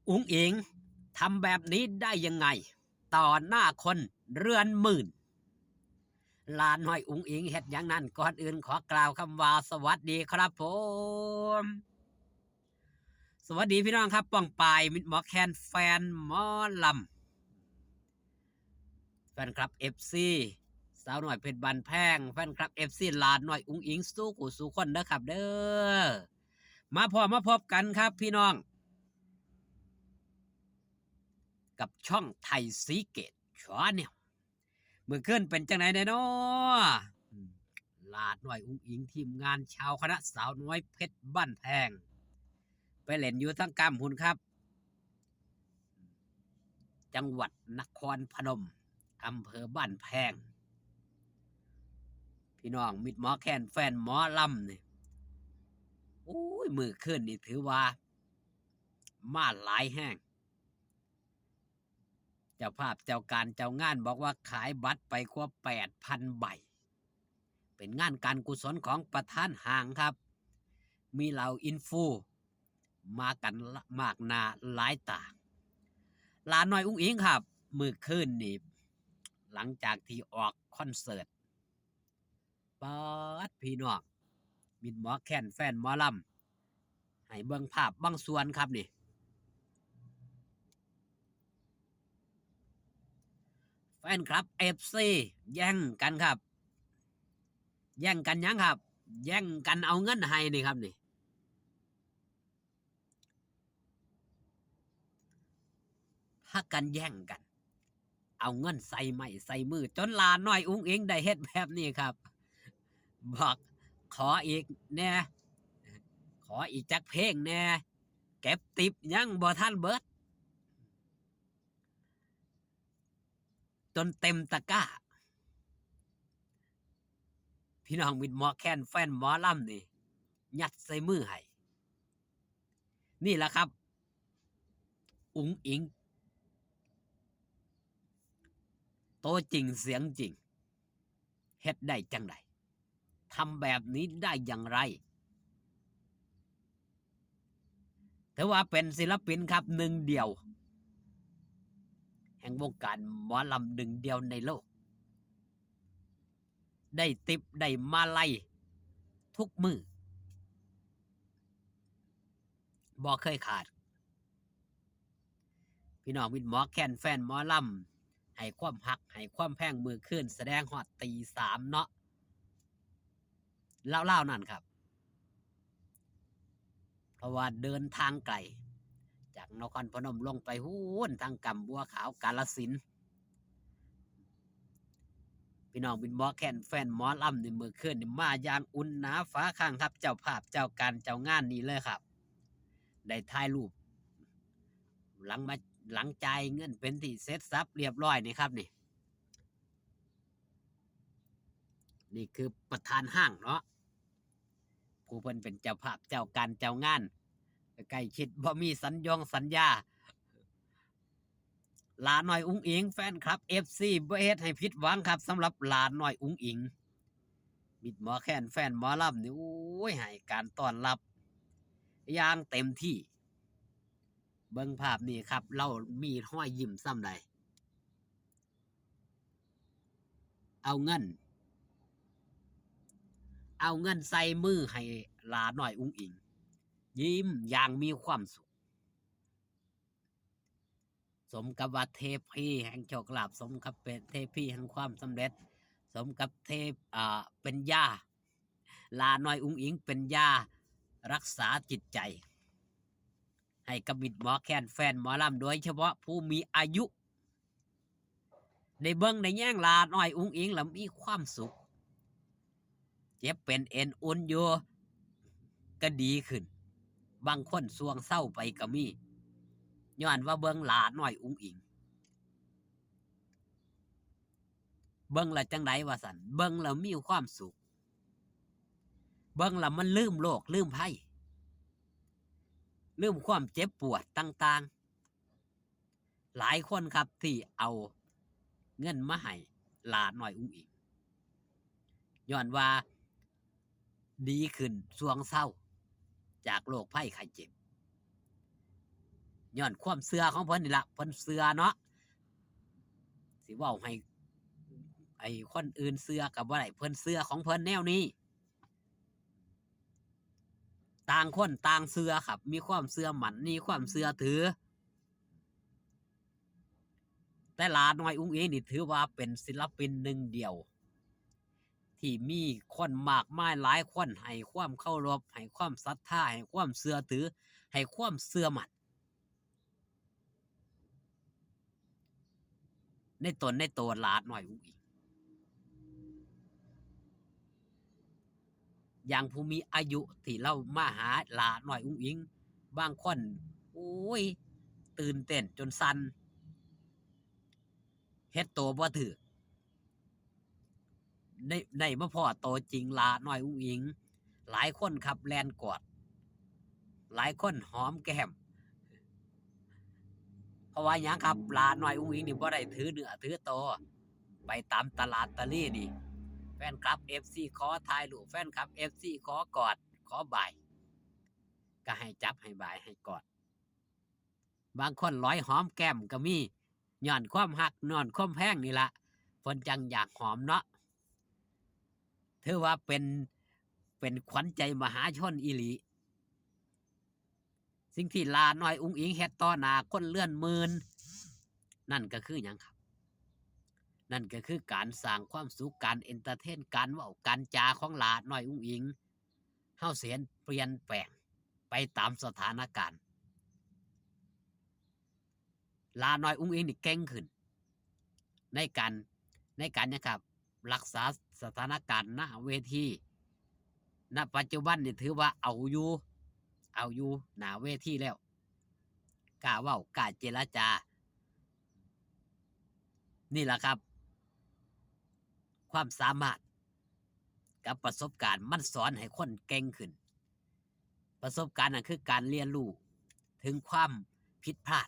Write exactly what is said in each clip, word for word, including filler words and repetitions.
อุ๋งอิ๋งทำแบบนี้ได้ยังไง ต่อหน้าคนเรือนหมื่น หลาน้อยอุ๋งอิ๋งเฮ็ดหยังนั้น ก่อนอื่นขอกล่าวคำว่าสวัสดีครับผม สวัสดีพี่น้องครับ ป้องปาย มิตรหมอแคน แฟนหมอลำ แฟนคลับ เอฟซี สาวน้อยเพชรบ้านแพง แฟนคลับ เอฟซี หลาน้อยอุ๋งอิ๋ง สู้ผู้สู้คนเด้อครับเด้อ มาพ้อมาพบกันครับพี่น้อง กับช่องไทยสีเกตชาแนล มื้อคืนเป็นจังไดแน่น้อ อืม หลาน้อยอุ๋งอิ๋ง ทีมงานชาวคณะสาวน้อยเพชรบ้านแพง ไปเล่นอยู่ทางกำพุ้นครับ จังหวัดนครพนม อำเภอบ้านแพง พี่น้องมิตรหมอแคน แฟนหมอลำนี่ โอ้ย มื้อคืนนี่ถือว่า มาหลายแฮง เจ้าภาพเจ้าการเจ้างานบอกว่าขายบัตรไปกว่า แปดพัน ใบ เป็นงานการกุศลของประธานห้างครับ มีเหล่าอินฟูมากันมากหน้าหลายตา หลาน้อยอุ๋งอิ๋งครับ มื้อคืนนี่ หลังจากที่ออกคอนเสิร์ต ป๊าด พี่น้อง มิตรหมอแคน แฟนหมอลำ ให้เบิ่งภาพบางส่วนครับนี่ แฟนคลับ เอฟซี แย่งกันครับ แย่งกันหยังครับ แย่งกันเอาเงินให้นี่ครับนี่ พากันแย่งกัน เอาเงินใส่ไม้ใส่มือ จนหลาน้อยอุ๋งอิ๋งได้เฮ็ดแบบนี้ครับ บอก ขออีกแหน่ ขออีกจักเพลงแหน่ เก็บติปยังบ่ทันเบิด จนเต็มตะกร้า พี่น้องมิตรหมอแคน แฟนหมอลำนี่ ยัดใส่มือให้ นี่แหละครับ อุ๋งอิ๋ง ตัวจริงเสียงจริง เฮ็ดได้จังใด ทำแบบนี้ได้อย่างไร ถือว่าเป็นศิลปินครับ หนึ่งเดียว แห่งวงการหมอลำ หนึ่งเดียวในโลก ได้ติปได้มาลัยทุกมื้อ บ่เคยขาด พี่น้องมิตรหมอแคน แฟนหมอลำ ให้ความฮักให้ความแพง มื้อคืนแสดงฮอดตีสามเนาะ ลาวๆนั่นครับ เพราะว่าเดินทางไกล จากนครพนมลงไปพู้นทางกำบัวขาว กาฬสินธุ์ พี่น้องมิตรหมอแคน แฟนหมอลำนี่ มื้อคืนนี่มาอย่างอุ่นหนาฝาข้างครับ เจ้าภาพเจ้าการเจ้างานนี่เลยครับ ได้ถ่ายรูป หลังมา หลังจ่ายเงินเป็นที่เสร็จสรรพเรียบร้อยนี่ครับนี่ นี่คือประธานห้างเนาะ ผู้เพิ่นเป็นเจ้าภาพเจ้าการเจ้างาน ใกล้ชิดบ่มีสัญญงสัญญา หลาน้อยอุ๋งอิ๋ง แฟนคลับ เอฟซี บ่เฮ็ดให้ผิดหวังครับ สำหรับหลาน้อยอุ๋งอิ๋ง มิตรหมอแคน แฟนหมอลำนี่ โอ้ย ให้การต้อนรับอย่างเต็มที่ เบิ่งภาพนี่ครับ ลาวมีฮอยยิ้มส่ำใด เอาเงิน เอาเงินใส่มือให้หลาน้อยอุ๋งอิ๋ง ยิ้มอย่างมีความสุข สมกับว่าเทพีแห่งโชคลาภ สมกับเป็นเทพีแห่งความสำเร็จ สมกับเทพ อ่า เป็นยา หลาน้อยอุ๋งอิ๋งเป็นยารักษาจิตใจ ให้กับมิตรหมอแคน แฟนหมอลำ โดยเฉพาะผู้มีอายุ ได้เบิ่งได้แยงหลาน้อยอุ๋งอิ๋งแล้วมีความสุข เจ็บเป็นเอ็นอุ่นอยู่ ก็ดีขึ้น บางคนซวงเซาไปก็มี ย้อนว่าเบิ่งหลาน้อยอุ๋งอิ๋ง เบิ่งแล้วจังใดว่าซั่น เบิ่งแล้วมีความสุข เบิ่งแล้วมันลืมโรคลืมภัย ลืมความเจ็บปวดต่างๆ หลายคนครับที่เอาเงินมาให้หลาน้อยอุ๋งอิ๋ง ย้อนว่าดีขึ้นซวงเซาจากโรคภัยไข้เจ็บ ย้อนความเชื่อของเพิ่นนี่ละ เพิ่นเชื่อเนาะ สิเว้าให้ ให้คนอื่นเชื่อก็บ่ได้ เพิ่นเชื่อของเพิ่นแนวนี้ ต่างคนต่างเชื่อครับ มีความเชื่อมั่น มีความเชื่อถือ แต่หลาน้อยอุ๋งอิ๋งนี่ถือว่าเป็นศิลปินหนึ่งเดียว ที่มีคนมากมายหลายคนให้ความเคารพ ให้ความศรัทธา ให้ความเชื่อถือ ให้ความเชื่อมั่น ในตนในตัวหลาน้อยอุ๋งอิ๋ง อย่างผู้มีอายุที่ลาวมาหาหลาน้อยอุ๋งอิ๋ง บางคน โอ้ย ตื่นเต้นจนสั่น เฮ็ดตัวบ่ถืก ได้ ได้มาพ้อตัวจริงหลาน้อยอุ๋งอิ๋ง หลายคนครับแล่นกอด หลายคนหอมแก้ม เพราะว่าหยังครับ หลาน้อยอุ๋งอิ๋งนี่บ่ได้ถือเนื้อถือตัว ไปตามตลาดตะลีนี่ แฟนคลับ เอฟซี ขอถ่ายรูป แฟนคลับ เอฟซี ขอกอด ขอบาย ก็ให้จับให้บายให้กอด บางคนหลอยหอมแก้มก็มี ย้อนความฮัก ย้อนความแพงนี่ละ เพิ่นจั่งอยากหอมเนาะ ถือว่าเป็น เป็นขวัญใจมหาชนอีหลี สิ่งที่หลาน้อยอุ๋งอิ๋งเฮ็ดต่อหน้าคนเรือนหมื่น นั่นก็คือหยังครับ นั่นก็คือการสร้างความสุข การเอนเตอร์เทน การเว้า การจาของหลาน้อยอุ๋งอิ๋ง เฮาสิเห็นเปลี่ยนแปลงไปตามสถานการณ์ หลาน้อยอุ๋งอิ๋งนี่เก่งขึ้น ในการ ในการหยังครับ รักษาสถานการณ์หน้าเวที ณ ปัจจุบันนี่ถือว่าเอาอยู่ เอาอยู่หน้าเวทีแล้ว กล้าเว้า กล้าเจรจา นี่ล่ะครับ ความสามารถกับประสบการณ์มันสอนให้คนเก่งขึ้น ประสบการณ์นั่นคือการเรียนรู้ถึงความผิดพลาด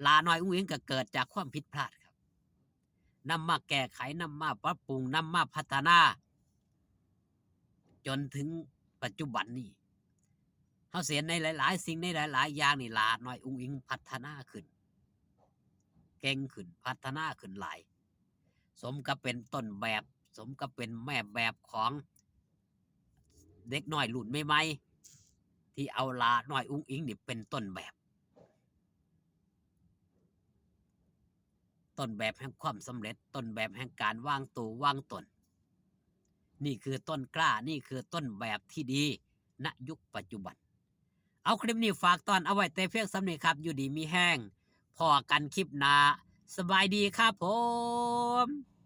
หลาน้อยอุ๋งอิ๋งก็เกิดจากความผิดพลาดครับ นำมาแก้ไข นำมาปรับปรุง นำมาพัฒนา จนถึงปัจจุบันนี้ เฮาสิเห็นในหลายๆ สิ่ง ในหลายๆ อย่างนี่ หลาน้อยอุ๋งอิ๋งพัฒนาขึ้น เก่งขึ้น พัฒนาขึ้นหลาย สมกับเป็นต้นแบบ สมกับเป็นแม่แบบของเด็กน้อยรุ่นใหม่ๆ ที่เอาหลาน้อยอุ๋งอิ๋งนี่เป็นต้นแบบ ต้นแบบแห่งความสำเร็จ ต้นแบบแห่งการวางตัววางตน นี่คือต้นกล้า นี่คือต้นแบบที่ดี ณ ยุคปัจจุบัน เอาคลิปนี้ฝากตอนเอาไว้แต่เพียงส่ำนี้ครับ อยู่ดีมีแฮง พ้อกันคลิปหน้า สบายดีครับผม